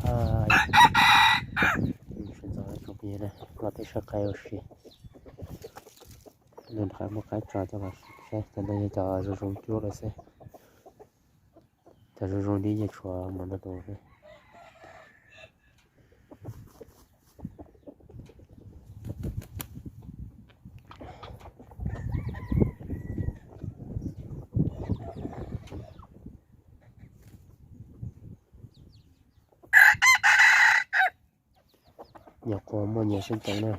Sawv ntxov tsoom phooj ywg, los peb saib qaib ua si. Nws rov qab muab qaib tso coj los saib, cov no yog cov zoo zoo cuab lawm xwb. Cov zoo zoo dib yeej tshuav mos ntau tus xwb. Nyuam qhuav muaj nyias xeeb ceem na.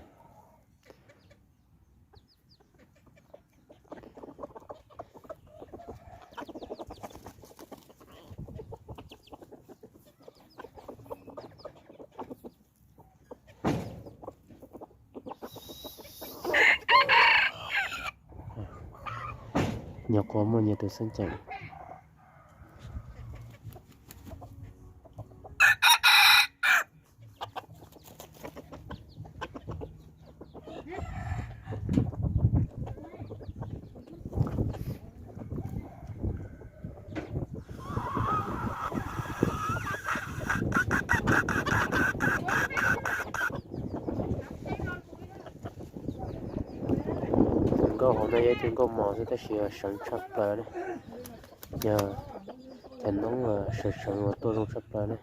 Nyuam qhuav muaj nyias tus xeeb ceem. Tus nkauj hauv no yog ib tug nkauj mos xwb tab sis seev tshaj plaws ne. Yog cov noob seev seev uas tuaj zoo tshaj plaws ne.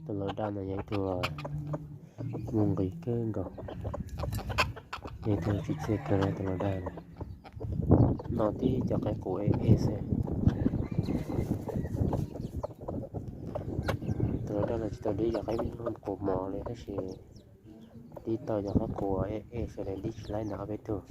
Tus laus daj no yog ib tug muaj nqis kawg nkaus, yog ib tug tsim txiaj kawg tus laus daj no. Noj tib cov qaib qus ej ej xwb. Tus laus daj no tsis tau dib cov qaib qus mos li tab sis dib tau cov qaib qus ej ej sawv daws dib tsis laib ntawm ob peb tug.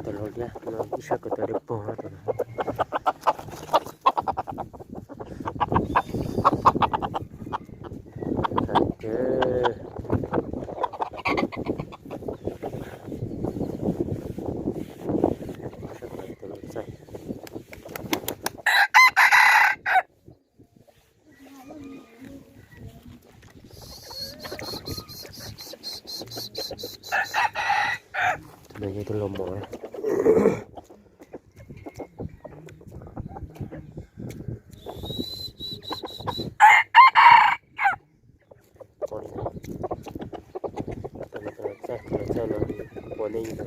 Tus laus liab no ib sab ko taw dawb paug no. Tus no yog tus laus mos. Tus no txaij, tus no txaij no ua nej no.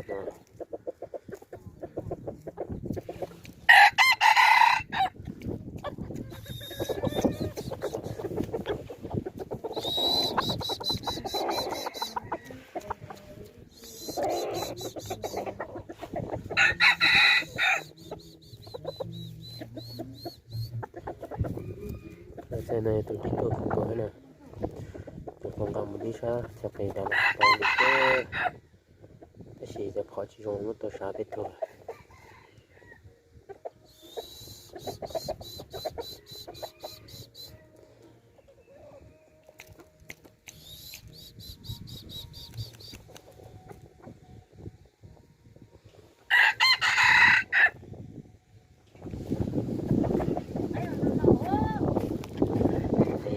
Txaij no yog tus dib tuaj kawg nkaus thiab na. Tus qhov nqa mus dib sab chaw qis dav los tau li thiab, tab sis cov phom tsis zoo muab tua sav peb tug.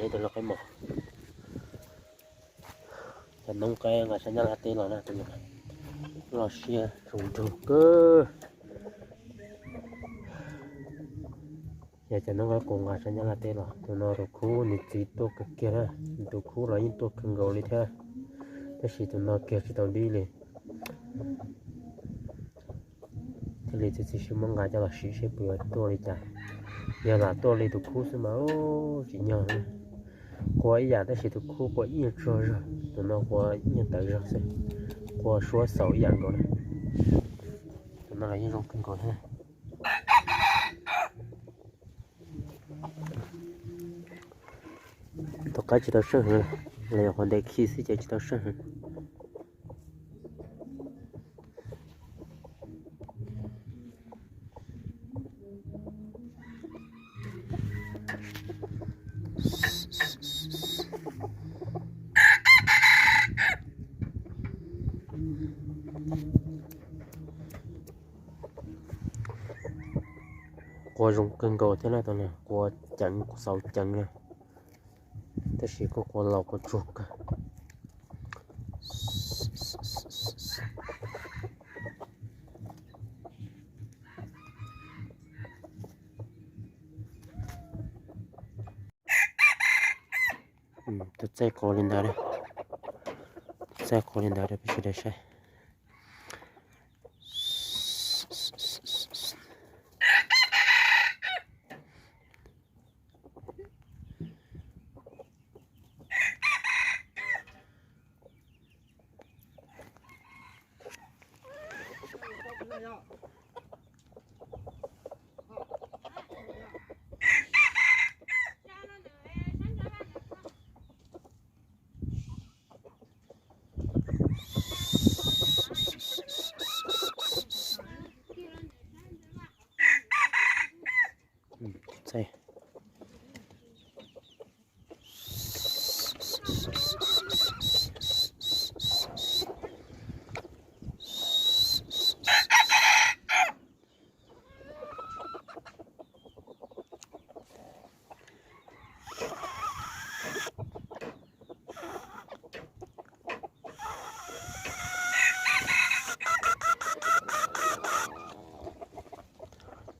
Tus no qaib mos, cov noob qaib nqa sab Nyab Laj teb los na, tus no los siab zoo nraug kawg. Yog cov noob qaib qus nqa sab Nyab Laj teb los, tus no tus khub nws txiv tuaj kawg kiag na, tus khub los yeej tuaj kawg nkaus li thiab. Tab sis tus no kiag tsis tau dib li. Thiaj li txiav txim siab muab nqa coj los sim seb puas yuav tuaj li cas. Yog lam tuaj li tus khub xwb mas tsis nyog. Qua ib yam tab sis tus khub qua ib nyuag tsuag zog, tus no qua ib nyuag tawv zog xwb. Qua suab xaus ib yam nkaus na. Tus no los yeej zoo kawg nkaus thiab. Tus qaib tsis tau sij hawm, los yog qhov ntev khi xwb ces tsis tau sij hawm. Qua zoo kawg nkaus thiab na, tus no qua ceev xaus ceev na, tab sis kuj qua laus qua tsuag kawg. Tus txaij qua li ntawd, tus txaij qua li ntawd rau peb sawv daws saib.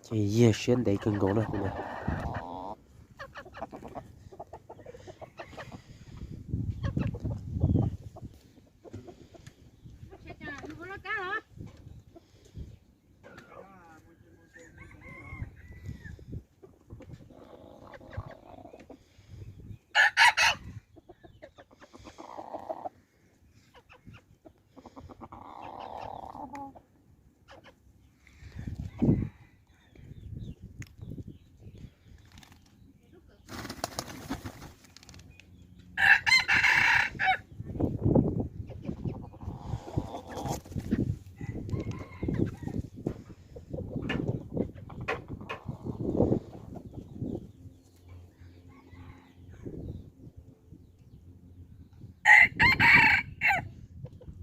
Ces yog siab ntev kawg nkaus na.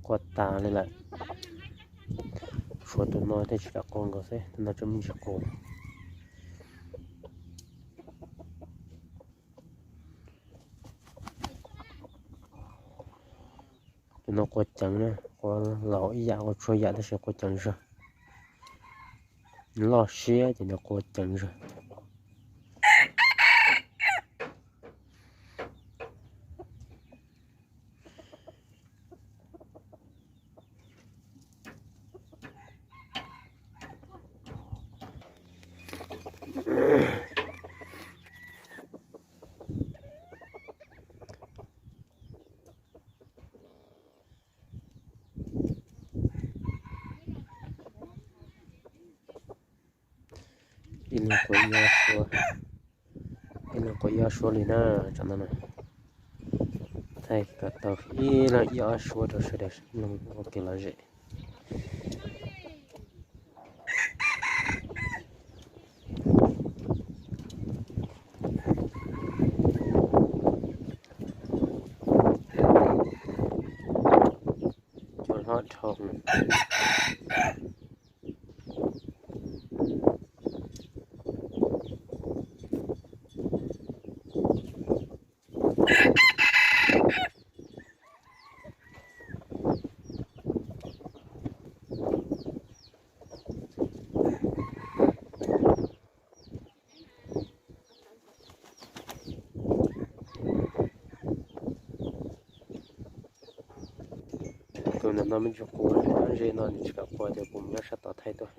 Qua tas li lawm. Tshuav tus no thiaj tsis kam qua nkaus xwb, tus no tseem me ntsis qua. Tus no qua ceev na, qua laus ib yam qua tsuag yam tab sis qua ceev zog. Loj siab ces nws qua ceev zog. Ib leeg qua ib ob suab, ib leeg qua ib ob suab li na, tsam no na. Thaij kom tau ib leeg ib ob suab rau sawv daws mloog ua kev lom zem. Cua hlob dhau. Tus ntawm no me ntsis qua, ob ze no nws tsis kam qua ces kuv mus nyob sab tod thaij tuaj.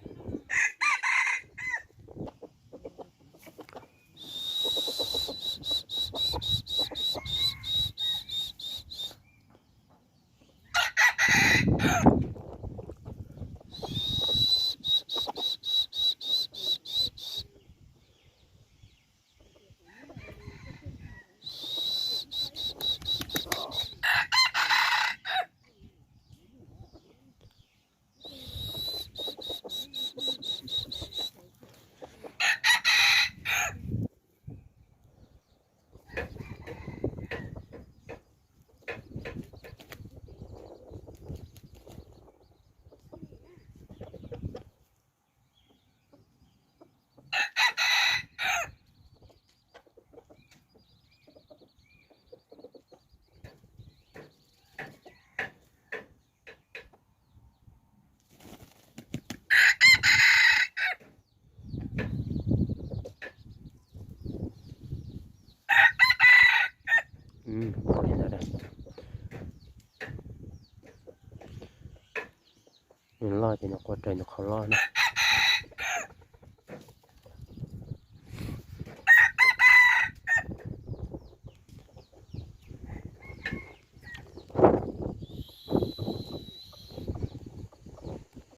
Nws loj ces nws qua raws nws qhov loj na.